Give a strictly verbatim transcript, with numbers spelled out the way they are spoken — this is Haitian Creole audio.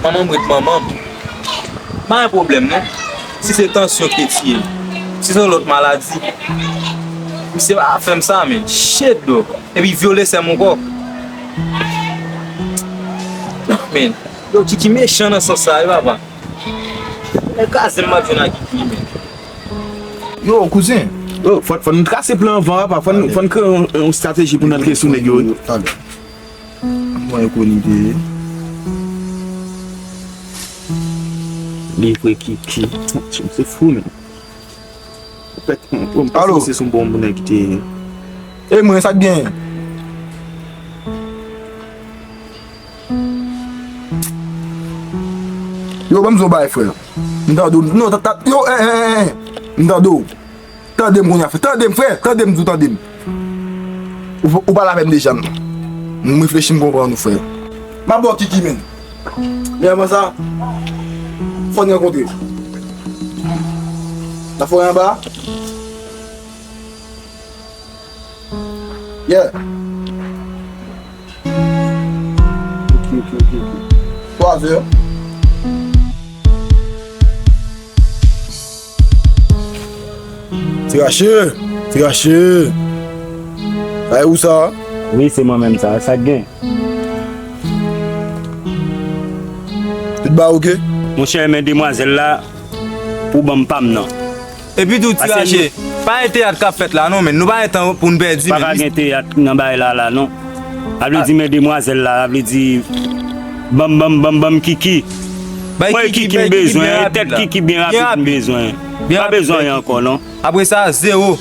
Manman m ret manman m. Pa gen pwoblèm non. Si se tansyon ki te tiye l, si se yon lòt maladi, misye pa fè m sa, men. Shit, dog. Epi vyole sè m ankò. Men, yo, Kiki mechan nan sans sa, wi, papa. Nèg kraze m, m ap jwenn ak Kiki, men. Yo, kouzen. Yo, fò, fò n trase plan anvan, papa. Fò n, fò n kreye yon, yon estrateji pou n antre sou nèg yo, wi. Talè. Mwen, yo konn ide. Livre Kiki. Se fou, men. Ou pèt, ou, ou, m panse se yon bon moun ki te ye. E mwen, sa k gen? Yo, ban m di w yon bagay, frè. M tande w. Non, ta, ta, yo, en, en, en, en. M tande w. Tande m kounye a, frè. Tande m, frè. Tande m, di w tande m. Ou, ou pa lapèn deja, non. M reflechi, m konprann ou, frè. M ap ba w Kiki, men. Men avan sa, fò n rankontre. Nan forè anba a? Yeah. Ok, ok, ok, ok. Twa zè. Ti Rache, Ti Rache. Sa e ou sa? Wi, se mwen menm sa. Sa k gen? Tout bagay ok? Monchè, men demwazèl la pou ban m pa m nan. Epi tou, Ti Rache, pa gen teyat k ap fèt la non, men nou pa gen tan pou n pèdi, men. Pa ka gen teyat nan bagay la, la, non. Sa vle di, men demwazèl la, sa vle di, ban m, ban m, ban m, ban m Kiki. Mwen, Kiki m bezwen, e tèt Kiki byen rapid m bezwen. Pa bezwen anyen ankò, non. Apre sa, zewo.